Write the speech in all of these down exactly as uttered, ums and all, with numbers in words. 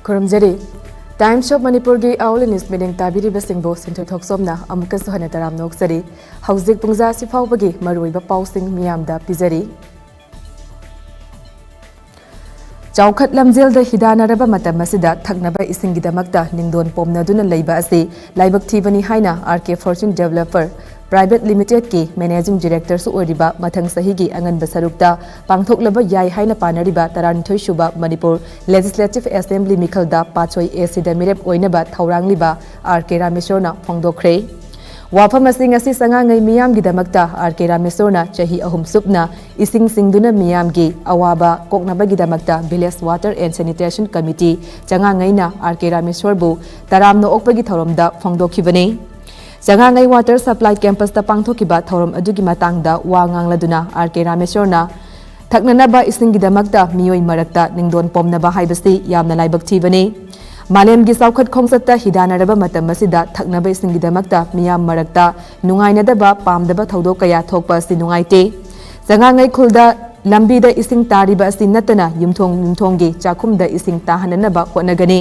ꯈꯨꯔꯨꯝꯖꯔꯤ꯫ Times of Manipurꯒꯤ All News ꯃꯤꯠꯌꯦꯡ ꯇꯥꯕꯤꯔꯤꯕꯁꯤꯡꯕꯨ ꯁꯤꯟꯊꯣꯏ ꯊꯣꯛꯆꯣꯝꯅ ꯑꯃꯨꯛꯀꯁꯨ ꯍꯟꯅ ꯇꯔꯥꯝꯅ ꯑꯣꯛꯆꯔꯤ꯫ ꯍꯧꯖꯤꯛ ꯄꯨꯡꯖꯥ ꯑꯁꯤ ꯐꯥꯎꯕꯒꯤ ꯃꯔꯨꯑꯣꯏꯕ ꯄꯥꯎꯁꯤꯡ ꯃꯤꯌꯥꯝꯗ ꯄꯤꯖꯔꯤ꯫ ꯆꯥꯎꯈꯠ ꯂꯝꯖꯦꯜꯗ ꯍꯤꯗꯥꯟꯅꯔꯕ ꯃꯇꯝ ꯑꯁꯤꯗ ꯊꯛꯅꯕ ꯏꯁꯤꯡꯒꯤꯗꯃꯛꯇ ꯅꯤꯡꯗꯣꯟ ꯄꯣꯝꯅꯗꯨꯅ ꯂꯩꯕ ꯑꯁꯤ ꯂꯥꯏꯕꯛ ꯊꯤꯕꯅꯤ ꯍꯥꯏꯅ R K Fortune Developer Private Limitedꯀꯤ Managing Directorꯁꯨ ꯑꯣꯏꯔꯤꯕ ꯃꯊꯪ ꯆꯍꯤꯒꯤ ꯑꯉꯟꯕ ꯁꯔꯨꯛꯇ ꯄꯥꯡꯊꯣꯛꯂꯕ ꯌꯥꯏ ꯍꯥꯏꯅ ꯄꯥꯅꯔꯤꯕ ꯇꯔꯥꯅꯤꯊꯣꯏ ꯁꯨꯕ Manipur Legislative Assembly ꯃꯤꯈꯜꯗ Patsoi A Cꯗ ꯃꯤꯔꯦꯞ ꯑꯣꯏꯅꯕ ꯊꯧꯔꯥꯡꯂꯤꯕ R K ꯔꯥꯃꯦꯁꯣꯔꯅ ꯐꯣꯡꯗꯣꯛꯈ꯭ꯔꯦ꯫ ꯋꯥꯐꯝ ꯑꯁꯤ ꯉꯁꯤ ꯆꯉꯥꯡꯉꯩ ꯃꯤꯌꯥꯝꯒꯤꯗꯃꯛꯇ R K ꯔꯥꯃꯦꯁꯣꯔꯅ ꯆꯍꯤ ꯑꯍꯨꯝ ꯁꯨꯞꯅ ꯏꯁꯤꯡ ꯆꯤꯡꯗꯨꯅ ꯃꯤꯌꯥꯝꯒꯤ ꯑꯋꯥꯕ ꯀꯣꯛꯅꯕꯒꯤꯗꯃꯛꯇ Village Water and Sanitation Committee ꯆꯉꯥꯡꯉꯩꯅ R K ꯔꯥꯃꯦꯁꯣꯔꯕꯨ ꯇꯔꯥꯝꯅ ꯑꯣꯛꯄꯒꯤ ꯊꯧꯔꯝꯗ ꯐꯣꯡꯗꯣꯛꯈꯤꯕꯅꯤ꯫ ꯆꯉꯥꯡꯉꯩ Water Supply Campusꯇ ꯄꯥꯡꯊꯣꯛꯈꯤꯕ ꯊꯧꯔꯝ ꯑꯗꯨꯒꯤ ꯃꯇꯥꯡꯗ ꯋꯥ ꯉꯥꯡꯂꯗꯨꯅ R K ꯔꯥꯃꯦꯁꯣꯔꯅ ꯊꯛꯅꯅꯕ ꯏꯁꯤꯡꯒꯤꯗꯃꯛꯇ ꯃꯤꯑꯣꯏ ꯃꯔꯛꯇ ꯅꯤꯡꯗꯣꯟ ꯄꯣꯝꯅꯕ ꯍꯥꯏꯕꯁꯤ ꯌꯥꯝꯅ ꯂꯥꯏꯕꯛ ꯊꯤꯕꯅꯤ꯫ ꯃꯥꯂꯦꯝꯒꯤ ꯆꯥꯎꯈꯠ ꯈꯣꯡꯆꯠꯇ ꯍꯤꯗꯥꯟꯅꯔꯕ ꯃꯇꯝ ꯑꯁꯤꯗ ꯊꯛꯅꯕ ꯏꯁꯤꯡꯒꯤꯗꯃꯛꯇ ꯃꯤꯌꯥꯝ ꯃꯔꯛꯇ ꯅꯨꯡꯉꯥꯏꯅꯗꯕ ꯄꯥꯝꯗꯕ ꯊꯧꯗꯣꯛ ꯀꯌꯥ ꯊꯣꯛꯄ ꯑꯁꯤ ꯅꯨꯡꯉꯥꯏꯇꯦ꯫ ꯆꯉꯥꯡꯉꯩ ꯈꯨꯜꯗ ꯂꯝꯕꯤꯗ ꯏꯁꯤꯡ ꯇꯥꯔꯤꯕ ꯑꯁꯤ ꯅꯠꯇꯅ ꯌꯨꯝꯊꯣꯡ ꯌꯨꯝꯊꯣꯡꯒꯤ ꯆꯥꯛꯈꯨꯝꯗ ꯏꯁꯤꯡ ꯇꯥꯍꯟꯅꯅꯕ ꯍꯣꯠꯅꯒꯅꯤ꯫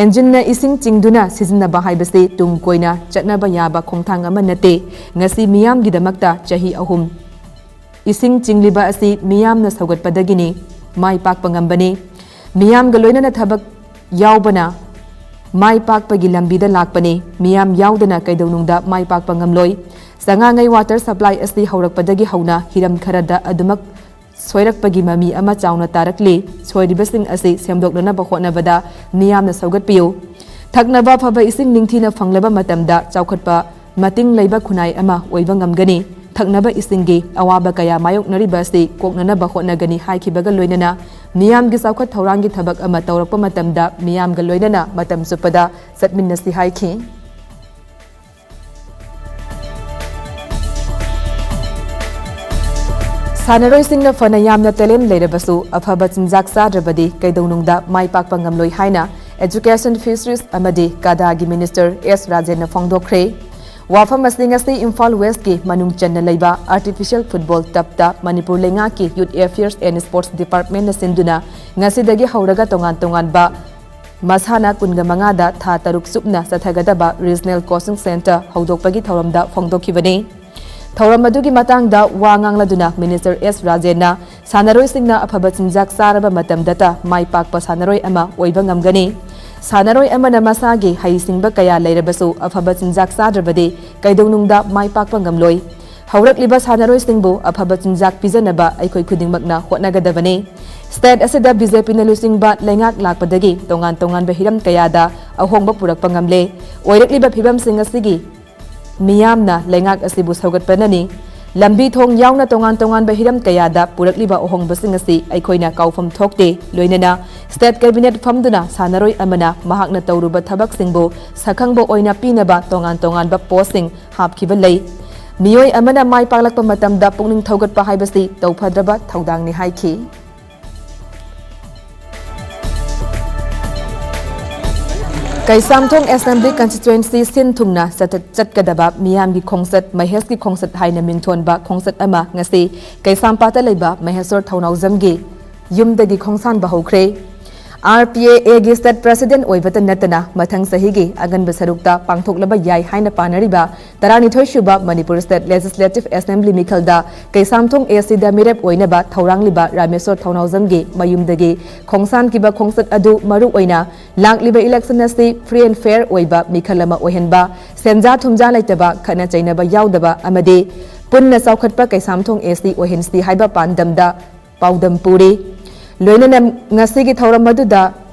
Engineꯅ ꯏꯁꯤꯡ ꯆꯤꯡꯗꯨꯅ ꯁꯤꯖꯤꯟꯅꯕ ꯍꯥꯏꯕꯁꯤ ꯇꯨꯡ ꯀꯣꯏꯅ ꯆꯠꯅꯕ ꯌꯥꯕ ꯈꯣꯡꯊꯥꯡ ꯑꯃ ꯅꯠꯇꯦ꯫ ꯉꯁꯤ ꯃꯤꯌꯥꯝꯒꯤꯗꯃꯛꯇ ꯆꯍꯤ ꯑꯍꯨꯝ ꯏꯁꯤꯡ ꯆꯤꯡꯂꯤꯕ ꯑꯁꯤ ꯃꯤꯌꯥꯝꯅ ꯁꯧꯒꯠꯄꯗꯒꯤꯅꯤ꯫ ꯃꯥꯏ ꯄꯥꯛꯄ ꯉꯝꯕꯅꯤ꯫ ꯃꯤꯌꯥꯝꯒ ꯂꯣꯏꯅꯅ ꯊꯕꯛ ꯌꯥꯎꯕꯅ ꯃꯥꯏ ꯄꯥꯛꯄꯒꯤ ꯂꯝꯕꯤꯗ ꯂꯥꯛꯄꯅꯤ꯫ ꯃꯤꯌꯥꯝ ꯌꯥꯎꯗꯅ ꯀꯩꯗꯧꯅꯨꯡꯗ ꯃꯥꯏ ꯄꯥꯛꯄ ꯉꯝꯂꯣꯏ꯫ ꯆꯉꯥꯡꯉꯩ Water Supply ꯑꯁꯤ ꯍꯧꯔꯛꯄꯗꯒꯤ ꯍꯧꯅ ꯍꯤꯔꯝ ꯈꯔꯗ ꯑꯗꯨꯃꯛ ꯁꯣꯏꯔꯛꯄꯒꯤ ꯃꯃꯤ ꯑꯃ ꯆꯥꯎꯅ ꯇꯥꯔꯛꯂꯤ꯫ ꯁꯣꯏꯔꯤꯕꯁꯤꯡ ꯑꯁꯤ ꯁꯦꯝꯗꯣꯛꯅꯅꯕ ꯍꯣꯠꯅꯕꯗ ꯃꯤꯌꯥꯝꯅ ꯁꯧꯒꯠꯄꯤꯌꯨ꯫ ꯊꯛꯅꯕ ꯑꯐꯕ ꯏꯁꯤꯡ ꯅꯤꯡꯊꯤꯅ ꯐꯪꯂꯕ ꯃꯇꯝꯗ ꯆꯥꯎꯈꯠꯄ ꯃꯇꯤꯡ ꯂꯩꯕ ꯈꯨꯟꯅꯥꯏ ꯑꯃ ꯑꯣꯏꯕ ꯉꯝꯒꯅꯤ꯫ ꯊꯛꯅꯕ ꯏꯁꯤꯡꯒꯤ ꯑꯋꯥꯕ ꯀꯌꯥ ꯃꯥꯌꯣꯛꯅꯔꯤꯕ ꯑꯁꯤ ꯀꯣꯛꯅꯅꯕ ꯍꯣꯠꯅꯒꯅꯤ ꯍꯥꯏꯈꯤꯕꯒ ꯂꯣꯏꯅꯅ ꯃꯤꯌꯥꯝꯒꯤ ꯆꯥꯎꯈꯠ ꯊꯧꯔꯥꯡꯒꯤ ꯊꯕꯛ ꯑꯃ ꯇꯧꯔꯛꯄ ꯃꯇꯝꯗ ꯃꯤꯌꯥꯝꯒ ꯂꯣꯏꯅꯅ ꯃꯇꯝ ꯆꯨꯞꯄꯗ ꯆꯠꯃꯤꯟꯅꯁꯤ ꯍꯥꯏꯈꯤ꯫ ꯁꯥꯟꯅꯔꯣꯏꯁꯤꯡꯅ ꯐꯅ ꯌꯥꯝꯅ talent ꯂꯩꯔꯕꯁꯨ ꯑꯐꯕ ꯆꯤꯟꯖꯥꯛ ꯆꯥꯗ꯭ꯔꯕꯗꯤ ꯀꯩꯗꯧꯅꯨꯡꯗ ꯃꯥꯏ ꯄꯥꯛꯄ ꯉꯝꯂꯣꯏ ꯍꯥꯏꯅ Education, Fisheries ꯑꯃꯗꯤ ꯀꯥꯗꯥꯒꯤ Minister S ꯔꯥꯖꯦꯟꯅ ꯐꯣꯡꯗꯣꯛꯈ꯭ꯔꯦ꯫ ꯋꯥꯐꯝ ꯑꯁꯤ ꯉꯁꯤ ꯏꯝꯐꯥꯜ Westꯀꯤ ꯃꯅꯨꯡ ꯆꯟꯅ ꯂꯩꯕ Artificial Football Turfꯇ ꯃꯅꯤꯄꯨꯔ ꯂꯩꯉꯥꯛꯀꯤ Youth Affairs and Sports Departmentꯅ ꯁꯤꯟꯗꯨꯅ ꯉꯁꯤꯗꯒꯤ ꯍꯧꯔꯒ ꯇꯣꯉꯥꯟ ꯇꯣꯉꯥꯟꯕ ꯃꯁꯥꯟꯅ ꯀꯨꯟꯒ ꯃꯉꯥꯗ ꯊꯥ ꯇꯔꯨꯛ ꯆꯨꯞꯅ ꯆꯠꯊꯒꯗꯕ Regional Coaching Centre ꯍꯧꯗꯣꯛꯄꯒꯤ ꯊꯧꯔꯝꯗ ꯐꯣꯡꯗꯣꯛꯈꯤꯕꯅꯤ꯫ ꯊꯧꯔꯝ ꯑꯗꯨꯒꯤ ꯃꯇꯥꯡꯗ ꯋꯥ ꯉꯥꯡꯂꯗꯨꯅ Minister ꯑꯦꯁ ꯔꯥꯖꯦꯟꯅ ꯁꯥꯟꯅꯔꯣꯏꯁꯤꯡꯅ ꯑꯐꯕ ꯆꯤꯟꯖꯥꯛ ꯆꯥꯔꯕ ꯃꯇꯝꯗꯇ ꯃꯥꯏ ꯄꯥꯛꯄ ꯁꯥꯟꯅꯔꯣꯏ ꯑꯃ ꯑꯣꯏꯕ ꯉꯝꯒꯅꯤ꯫ ꯁꯥꯟꯅꯔꯣꯏ ꯑꯃꯅ ꯃꯁꯥꯒꯤ ꯍꯩꯁꯤꯡꯕ ꯀꯌꯥ ꯂꯩꯔꯕꯁꯨ ꯑꯐꯕ ꯆꯤꯟꯖꯥꯛ ꯆꯥꯗ꯭ꯔꯕꯗꯤ ꯀꯩꯗꯧꯅꯨꯡꯗ ꯃꯥꯏ ꯄꯥꯛꯄ ꯉꯝꯂꯣꯏ꯫ ꯍꯧꯔꯛꯂꯤꯕ ꯁꯥꯟꯅꯔꯣꯏꯁꯤꯡꯕꯨ ꯑꯐꯕ ꯆꯤꯟꯖꯥꯛ ꯄꯤꯖꯅꯕ ꯑꯩꯈꯣꯏ ꯈꯨꯗꯤꯡꯃꯛꯅ ꯍꯣꯠꯅꯒꯗꯕꯅꯤ꯫ State ꯑꯁꯤꯗ ꯕꯤ ꯖꯦ ꯄꯤꯅ ꯂꯨꯆꯤꯡꯕ ꯂꯩꯉꯥꯛ ꯂꯥꯛꯄꯗꯒꯤ ꯇꯣꯉꯥꯟ ꯇꯣꯉꯥꯟꯕ ꯍꯤꯔꯝ ꯀꯌꯥꯗ ꯑꯍꯣꯡꯕ ꯄꯨꯔꯛꯄ ꯉꯝꯂꯦ꯫ ꯑꯣꯏꯔꯛꯂꯤꯕ ꯐꯤꯕꯝꯁꯤꯡ ꯑꯁꯤꯒꯤ ꯃꯤꯌꯥꯝꯅ ꯂꯩꯉꯥꯛ ꯑꯁꯤꯕꯨ ꯁꯧꯒꯠꯄꯅꯅꯤ꯫ ꯂꯝꯕꯤ ꯊꯣꯡ ꯌꯥꯎꯅ ꯇꯣꯉꯥꯟ ꯇꯣꯉꯥꯟꯕ ꯍꯤꯔꯝ ꯀꯌꯥꯗ ꯄꯨꯔꯛꯂꯤꯕ ꯑꯍꯣꯡꯕꯁꯤꯡ ꯑꯁꯤ ꯑꯩꯈꯣꯏꯅ ꯀꯥꯎꯐꯝ ꯊꯣꯛꯇꯦ꯫ ꯂꯣꯏꯅꯅ State Cabinet ꯐꯝꯗꯨꯅ ꯁꯥꯟꯅꯔꯣꯏ ꯑꯃꯅ ꯃꯍꯥꯛꯅ ꯇꯧꯔꯨꯕ ꯊꯕꯛꯁꯤꯡꯕꯨ ꯁꯛꯈꯪꯕ ꯑꯣꯏꯅ ꯄꯤꯅꯕ ꯇꯣꯉꯥꯟ ꯇꯣꯉꯥꯟꯕ post ꯁꯤꯡ ꯍꯥꯞꯈꯤꯕ ꯂꯩ꯫ ꯃꯤꯑꯣꯏ ꯑꯃꯅ ꯃꯥꯏ ꯄꯥꯛꯂꯛꯄ ꯃꯇꯝꯗ ꯄꯨꯛꯅꯤꯡ ꯊꯧꯒꯠꯄ ꯍꯥꯏꯕꯁꯤ ꯇꯧꯐꯗ꯭ꯔꯕ ꯊꯧꯗꯥꯡꯅꯤ ꯍꯥꯏꯈꯤ꯫ ꯀꯩꯁꯥꯝꯊꯣꯡ Assembly Constituency ꯁꯤꯟ ꯊꯨꯡꯅ ꯆꯠꯊ-, ꯆꯠꯀꯗꯕ ꯃꯤꯌꯥꯝꯒꯤ ꯈꯣꯡꯆꯠ, ꯃꯍꯦꯁꯀꯤ ꯈꯣꯡꯆꯠ ꯍꯥꯏꯅ ꯃꯤꯡꯊꯣꯟꯕ ꯈꯣꯡꯆꯠ ꯑꯃ ꯉꯁꯤ ꯀꯩꯁꯥꯝꯄꯥꯠꯇ ꯂꯩꯕ ꯃꯍꯦꯁꯣꯔ ꯊꯧꯅꯥꯎꯖꯝꯒꯤ ꯌꯨꯝꯗꯒꯤ ꯈꯣꯡꯁꯥꯟꯕ ꯍꯧꯈ꯭ꯔꯦ꯫ R P A A ꯒꯤ State President ꯑꯣꯏꯕꯇ ꯅꯠꯇꯅ ꯃꯊꯪ ꯆꯍꯤꯒꯤ ꯑꯉꯟꯕ ꯁꯔꯨꯛꯇ ꯄꯥꯡꯊꯣꯛꯂꯕ ꯌꯥꯏ ꯍꯥꯏꯅ ꯄꯥꯅꯔꯤꯕ ꯇꯔꯥꯅꯤꯊꯣꯏ ꯁꯨꯕ Manipur State Legislative Assembly ꯃꯤꯈꯜꯗ Keishamthong A C ꯗ ꯃꯤꯔꯦꯞ ꯑꯣꯏꯅꯕ ꯊꯧꯔꯥꯡꯂꯤꯕ ꯔꯥꯃꯦꯁꯣꯔ ꯊꯧꯅꯥꯎꯖꯝꯒꯤ ꯃꯌꯨꯝꯗꯒꯤ ꯈꯣꯡꯁꯥꯟꯈꯤꯕ ꯈꯣꯡꯆꯠ ꯑꯗꯨ ꯃꯔꯨꯑꯣꯏꯅ ꯂꯥꯛꯂꯤꯕ election ꯑꯁꯤ free and fair ꯑꯣꯏꯕ ꯃꯤꯈꯜ ꯑꯃ ꯑꯣꯏꯍꯟꯕ, ꯁꯦꯟꯖꯥ ꯊꯨꯝꯖꯥ ꯂꯩꯇꯕ, ꯈꯠꯅ ꯆꯩꯅꯕ ꯌꯥꯎꯗꯕ ꯑꯃꯗꯤ ꯄꯨꯟꯅ ꯆꯥꯎꯈꯠꯄ ꯀꯩꯁꯥꯝꯊꯣꯡ A C ꯑꯣꯏꯍꯟꯁꯤ ꯍꯥꯏꯕ ꯄꯥꯟꯗꯝꯗ ꯄꯥꯎꯗꯝ ꯄꯨꯔꯤ꯫ ꯂꯣꯏꯅꯅ ꯉꯁꯤꯒꯤ ꯊꯧꯔꯝ ꯑꯗꯨꯗ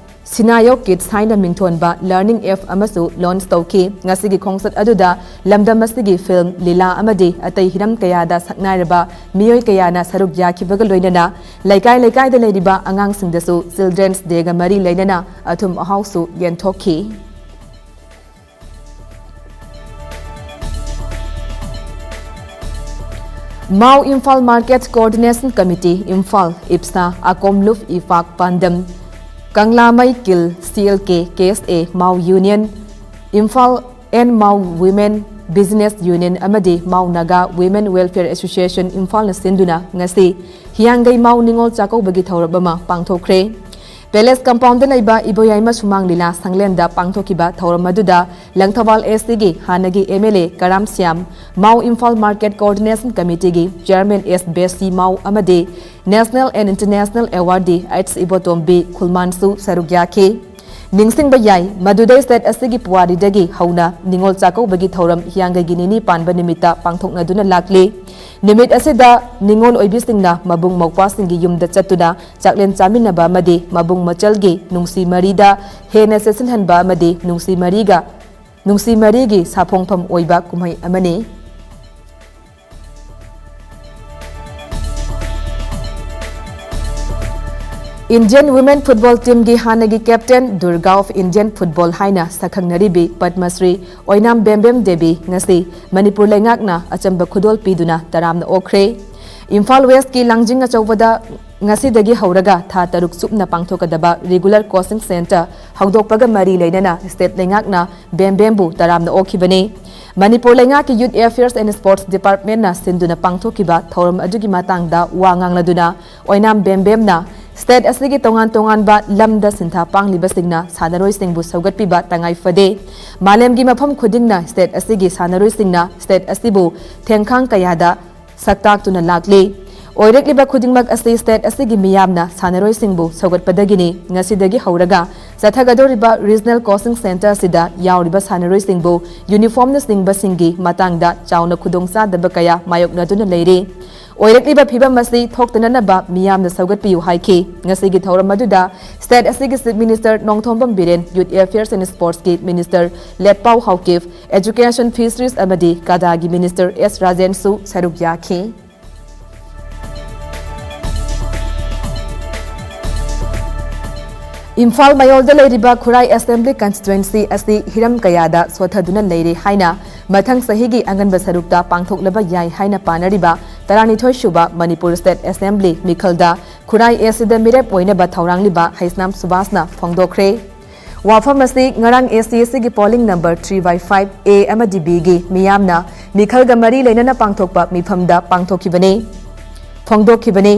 Sinayo Kids ꯍꯥꯏꯅ ꯃꯤꯡꯊꯣꯟꯕ learning app ꯑꯃꯁꯨ launch ꯇꯧꯈꯤ꯫ ꯉꯁꯤꯒꯤ ꯈꯣꯡꯆꯠ ꯑꯗꯨꯗ ꯂꯝꯗꯝ ꯑꯁꯤꯒꯤ film, ꯂꯤꯂꯥ ꯑꯃꯗꯤ ꯑꯇꯩ ꯍꯤꯔꯝ ꯀꯌꯥꯗ ꯁꯛꯅꯥꯏꯔꯕ ꯃꯤꯑꯣꯏ ꯀꯌꯥꯅ ꯁꯔꯨꯛ ꯌꯥꯈꯤꯕꯒ ꯂꯣꯏꯅꯅ ꯂꯩꯀꯥꯏ ꯂꯩꯀꯥꯏꯗ ꯂꯩꯔꯤꯕ ꯑꯉꯥꯡꯁꯤꯡꯗꯁꯨ Children's Day ꯒ ꯃꯔꯤ ꯂꯩꯅꯅ ꯑꯊꯨꯝ ꯑꯍꯥꯎꯁꯨ ꯌꯦꯟꯊꯣꯛꯈꯤ꯫ Mao Imphal Market Coordination Committee, Imphal, IPSA, Akom Luf Ifak Pandam, Kanglamai Kil, C L K, K S A, Mao Union, Imphal and Mao Women Business Union ꯑꯃꯗꯤ Mao Naga Women Welfare Association, ꯏꯝꯐꯥꯜꯅ ꯁꯤꯟꯗꯨꯅ ꯉꯁꯤ ꯍꯤꯌꯥꯡꯒꯩ ꯃꯥꯎ ꯅꯤꯉꯣꯜ ꯆꯥꯛꯀꯧꯕꯒꯤ ꯊꯧꯔꯝ ꯑꯃ ꯄꯥꯡꯊꯣꯛꯈ꯭ꯔꯦ꯫ Palace compoundꯗ ꯂꯩꯕ ꯏꯕꯣꯌꯥꯏꯃ ꯁꯨꯃꯥꯡ ꯂꯤꯂꯥ ꯁꯪꯂꯦꯟꯗ ꯄꯥꯡꯊꯣꯛꯈꯤꯕ ꯊꯧꯔꯝ ꯑꯗꯨꯗ ꯂꯪꯊꯕꯥꯜ ꯑꯦꯁ ꯇꯤꯒꯤ ꯍꯥꯟꯅꯒꯤ M L A Karam Shyam, Mao Imphal market coordination ꯀꯃꯤꯇꯤꯒꯤ ꯆꯤꯌꯔꯃꯦꯟ ꯑꯦꯁ ꯕꯦꯁꯤ ꯃꯥꯎ ꯑꯃꯗꯤ National and International Awardee H Ibotombi ꯈꯨꯜꯃꯥꯟꯁꯨ ꯁꯔꯨꯛ ꯌꯥꯈꯤ꯫ ꯅꯤꯡꯁꯤꯡꯕ ꯌꯥꯏ, ꯃꯗꯨꯗꯩ ꯁ꯭ꯇꯦꯠ ꯑꯁꯤꯒꯤ ꯄꯨꯋꯥꯔꯤꯗꯒꯤ ꯍꯧꯅ ꯅꯤꯉꯣꯜ ꯆꯥꯛꯀꯧꯕꯒꯤ ꯊꯧꯔꯝ ꯍꯤꯌꯥꯡꯒꯩꯒꯤ ꯅꯤꯅꯤ ꯄꯥꯟꯕ ꯅꯨꯃꯤꯠꯇ ꯄꯥꯡꯊꯣꯛꯅꯗꯨꯅ ꯂꯥꯛꯂꯤ꯫ ꯅꯨꯃꯤꯠ ꯑꯁꯤꯗ ꯅꯤꯉꯣꯜ ꯑꯣꯏꯕꯤꯁꯤꯡꯅ ꯃꯕꯨꯡ ꯃꯧꯄ꯭ꯋꯥꯁꯤꯡꯒꯤ ꯌꯨꯝꯗ ꯆꯠꯇꯨꯅ ꯆꯥꯛꯂꯦꯟ ꯆꯥꯃꯤꯟꯅꯕ ꯑꯃꯗꯤ ꯃꯕꯨꯡ ꯃꯆꯜꯒꯤ ꯅꯨꯡꯁꯤ ꯃꯔꯤꯗ ꯍꯦꯟꯅ ꯆꯦꯠꯁꯤꯜꯍꯟꯕ ꯑꯃꯗꯤ ꯅꯨꯡꯁꯤ ꯃꯔꯤꯒ, ꯅꯨꯡꯁꯤ ꯃꯔꯤꯒꯤ ꯁꯥꯐꯣꯡꯐꯝ ꯑꯣꯏꯕ ꯀꯨꯝꯍꯩ ꯑꯃꯅꯤ꯫ Indian Women Football Teamꯒꯤ ꯍꯥꯟꯅꯒꯤ captain, Durga of Indian Football ꯍꯥꯏꯅ ꯁꯛꯈꯪꯅꯔꯤꯕꯤ ꯄꯗꯃꯁ꯭ꯔꯤ ꯑꯣꯏꯅꯥꯝ ꯕꯦꯝꯕꯦꯝ ꯗꯦꯕꯤ ꯉꯁꯤ ꯃꯅꯤꯄꯨꯔ ꯂꯩꯉꯥꯛꯅ ꯑꯆꯝꯕ ꯈꯨꯗꯣꯜ ꯄꯤꯗꯨꯅ ꯇꯔꯥꯝꯅ ꯑꯣꯛꯈ꯭ꯔꯦ꯫ ꯏꯝꯐꯥꯜ ꯋꯦꯁꯀꯤ ꯂꯥꯡꯖꯤꯡ ꯑꯆꯧꯕꯗ ꯉꯁꯤꯗꯒꯤ ꯍꯧꯔꯒ ꯊꯥ ꯇꯔꯨꯛ ꯆꯨꯞꯅ ꯄꯥꯡꯊꯣꯛꯀꯗꯕ regular coaching centre ꯍꯧꯗꯣꯛꯄꯒ ꯃꯔꯤ ꯂꯩꯅꯅ state ꯂꯩꯉꯥꯛꯅ ꯕꯦꯝꯕꯦꯝꯕꯨ ꯇꯔꯥꯝꯅ ꯑꯣꯛꯈꯤꯕꯅꯤ꯫ ꯃꯅꯤꯄꯨꯔ ꯂꯩꯉꯥꯛꯀꯤ Youth Affairs and Sports Departmentꯅ ꯁꯤꯟꯗꯨꯅ ꯄꯥꯡꯊꯣꯛꯈꯤꯕ ꯊꯧꯔꯝ ꯑꯗꯨꯒꯤ ꯃꯇꯥꯡꯗ ꯋꯥ ꯉꯥꯡꯂꯗꯨꯅ ꯑꯣꯏꯅꯥꯝ ꯕꯦꯝꯕꯦꯝꯅ state ꯑꯁꯤꯒꯤ ꯇꯣꯉꯥꯟ ꯇꯣꯉꯥꯟꯕ ꯂꯝꯗ ꯁꯤꯟꯊꯥ ꯄꯥꯡꯂꯤꯕꯁꯤꯡꯅ ꯁꯥꯟꯅꯔꯣꯏꯁꯤꯡꯕꯨ ꯁꯧꯒꯠꯄꯤꯕ ꯇꯉꯥꯏ ꯐꯗꯦ꯫ ꯃꯥꯂꯦꯝꯒꯤ ꯃꯐꯝ ꯈꯨꯗꯤꯡꯅ state ꯑꯁꯤꯒꯤ ꯁꯥꯟꯅꯔꯣꯏꯁꯤꯡꯅ state ꯑꯁꯤꯕꯨ ꯊꯦꯡꯈꯥꯡ ꯀꯌꯥꯗ ꯁꯛꯇꯥꯛꯇꯨꯅ ꯂꯥꯛꯂꯤ꯫ ꯑꯣꯏꯔꯛꯂꯤꯕ ꯈꯨꯗꯤꯡꯃꯛ ꯑꯁꯤ state ꯑꯁꯤꯒꯤ ꯃꯤꯌꯥꯝꯅ ꯁꯥꯟꯅꯔꯣꯏꯁꯤꯡꯕꯨ ꯁꯧꯒꯠꯄꯗꯒꯤꯅꯤ꯫ ꯉꯁꯤꯗꯒꯤ ꯍꯧꯔꯒ ꯆꯠꯊꯒꯗꯧꯔꯤꯕ regional coaching centre ꯑꯁꯤꯗ ꯌꯥꯎꯔꯤꯕ ꯁꯥꯟꯅꯔꯣꯏꯁꯤꯡꯕꯨ uniformꯅꯆꯤꯡꯕꯁꯤꯡꯒꯤ ꯃꯇꯥꯡꯗ ꯆꯥꯎꯅ ꯈꯨꯗꯣꯡꯆꯥꯗꯕ ꯀꯌꯥ ꯃꯥꯌꯣꯛꯅꯗꯨꯅ ꯂꯩꯔꯤ꯫ ꯑꯣꯏꯔꯛꯂꯤꯕ ꯐꯤꯚꯝ ꯑꯁꯤ ꯊꯣꯛꯇꯅꯅꯕ ꯃꯤꯌꯥꯝꯅ ꯁꯧꯒꯠꯄꯤꯌꯨ ꯍꯥꯏꯈꯤ꯫ ꯉꯁꯤꯒꯤ ꯊꯧꯔꯝ ꯑꯗꯨꯗ state ꯑꯁꯤꯒꯤ Chief Minister Nongthombam Biren, Youth Affairs and Sportsꯀꯤ Minister ꯂꯦꯠꯄꯥꯎ Haokip, Education, Fisheries ꯑꯃꯗꯤ ꯀꯥꯗꯥꯒꯤ Minister ꯑꯦꯁ ꯔꯥꯖꯦꯟꯁꯨ ꯁꯔꯨꯛ ꯌꯥꯈꯤ꯫ ꯏꯝꯐꯥꯜ ꯃꯌꯣꯜꯗ ꯂꯩꯔꯤꯕ ꯈꯨꯔꯥꯏ Assembly Constituency ꯑꯁꯤ ꯍꯤꯔꯝ ꯀꯌꯥꯗ ꯁꯣꯠꯊꯗꯨꯅ ꯂꯩꯔꯦ ꯍꯥꯏꯅ ꯃꯊꯪ ꯆꯍꯤꯒꯤ ꯑꯉꯟꯕ ꯁꯔꯨꯛꯇ ꯄꯥꯡꯊꯣꯛꯂꯕ ꯌꯥꯏ ꯍꯥꯏꯅ ꯄꯥꯅꯔꯤꯕ ꯇꯔꯥꯅꯤꯊꯣꯏ ꯁꯨꯕ ꯃꯅꯤꯄꯨꯔ State Assembly ꯃꯤꯈꯜꯗ ꯈꯨꯔꯥꯏ ꯑꯦꯁꯤꯗ ꯃꯤꯔꯦꯞ ꯑꯣꯏꯅꯕ ꯊꯧꯔꯥꯡꯂꯤꯕ ꯍꯩꯁꯅꯥꯝ ꯁꯨꯕꯥꯁꯅ ꯐꯣꯡꯗꯣꯛꯈ꯭ꯔꯦ꯫ ꯋꯥꯐꯝ ꯑꯁꯤ ꯉꯔꯥꯡ ꯑꯦꯁꯤ ꯑꯁꯤꯒꯤ polling number three by five A ꯑꯃꯗꯤ Bꯒꯤ ꯃꯤꯌꯥꯝꯅ ꯃꯤꯈꯜꯒ ꯃꯔꯤ ꯂꯩꯅꯅ ꯄꯥꯡꯊꯣꯛꯄ ꯃꯤꯐꯝꯗ ꯄꯥꯡꯊꯣꯛꯈꯤꯕꯅꯤ, ꯐꯣꯡꯗꯣꯛꯈꯤꯕꯅꯤ꯫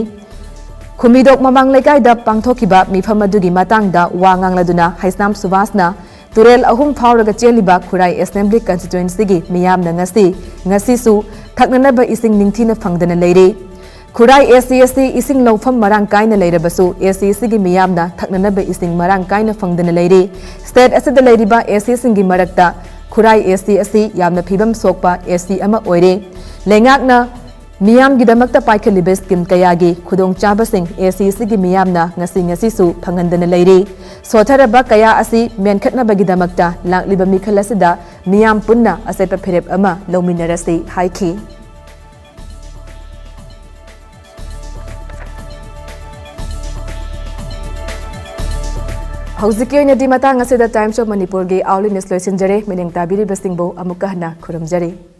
ꯈꯨꯃꯤꯗꯣꯛ ꯃꯃꯥꯡ ꯂꯩꯀꯥꯏꯗ ꯄꯥꯡꯊꯣꯛꯈꯤꯕ ꯃꯤꯐꯝ ꯑꯗꯨꯒꯤ ꯃꯇꯥꯡꯗ ꯋꯥ ꯉꯥꯡꯂꯗꯨꯅ ꯍꯩꯁꯅꯥꯝ ꯁꯨꯕꯥꯁꯅ ꯇꯨꯔꯦꯜ ꯑꯍꯨꯝ ꯐꯥꯎꯔꯒ ꯆꯦꯜꯂꯤꯕ ꯈꯨꯔꯥꯏ Assembly Constituencyꯒꯤ ꯃꯤꯌꯥꯝꯅ ꯉꯁꯤ, ꯉꯁꯤꯁꯨ ꯊꯛꯅꯅꯕ ꯏꯁꯤꯡ ꯅꯤꯡꯊꯤꯅ ꯐꯪꯗꯅ ꯂꯩꯔꯤ꯫ ꯈꯨꯔꯥꯏ ACSC ꯏꯁꯤꯡ ꯂꯧꯐꯝ ꯃꯔꯥꯡ ꯀꯥꯏꯅ ꯂꯩꯔꯕꯁꯨ, ACSCꯒꯤ ꯃꯤꯌꯥꯝꯅ ꯊꯛꯅꯅꯕ ꯏꯁꯤꯡ ꯃꯔꯥꯡ ꯀꯥꯏꯅ ꯐꯪꯗꯅ ꯂꯩꯔꯤ꯫ State ꯑꯁꯤꯗ ꯂꯩꯔꯤꯕ ACꯁꯤꯡꯒꯤ ꯃꯔꯛꯇ ꯈꯨꯔꯥꯏ AC ꯑꯁꯤ ꯌꯥꯝꯅ ꯐꯤꯕꯝ ꯁꯣꯛꯄ AC ꯑꯃ ꯑꯣꯏꯔꯦ꯫ ꯂꯩꯉꯥꯛꯅ ꯃꯤꯌꯥꯝꯒꯤꯗꯃꯛꯇ ꯄꯥꯏꯈꯠꯂꯤꯕ scheme ꯀꯌꯥꯒꯤ ꯈꯨꯗꯣꯡꯆꯥꯕꯁꯤꯡ ACSCꯒꯤ ꯃꯤꯌꯥꯝꯅ ꯉꯁꯤ ꯉꯁꯤꯁꯨ ꯐꯪꯍꯟꯗꯅ ꯂꯩꯔꯤ꯫ ꯁꯣꯠꯊꯔꯕ ꯀꯌꯥ ꯑꯁꯤ ꯃꯦꯟꯈꯠꯅꯕꯒꯤꯗꯃꯛꯇ ꯂꯥꯛꯂꯤꯕ ꯃꯤꯈꯜ ꯑꯁꯤꯗ ꯃꯤꯌꯥꯝ ꯄꯨꯟꯅ ꯑꯆꯦꯠꯄ ꯐꯤꯔꯦꯞ ꯑꯃ ꯂꯧꯃꯤꯟꯅꯔꯁꯤ ꯍꯥꯏꯈꯤ꯫ ꯍꯧꯖꯤꯛꯀꯤ ꯑꯣꯏꯅꯗꯤ ꯃꯇꯥꯡ ꯑꯁꯤꯗ Times of Manipurꯒꯤ hourly news ꯂꯣꯏꯁꯤꯟꯖꯔꯦ꯫ ꯃꯤꯠꯌꯦꯡ ꯇꯥꯕꯤꯔꯤꯕꯁꯤꯡꯕꯨ ꯑꯃꯨꯛꯀ ꯍꯟꯅ ꯈꯨꯔꯨꯝꯖꯔꯤ꯫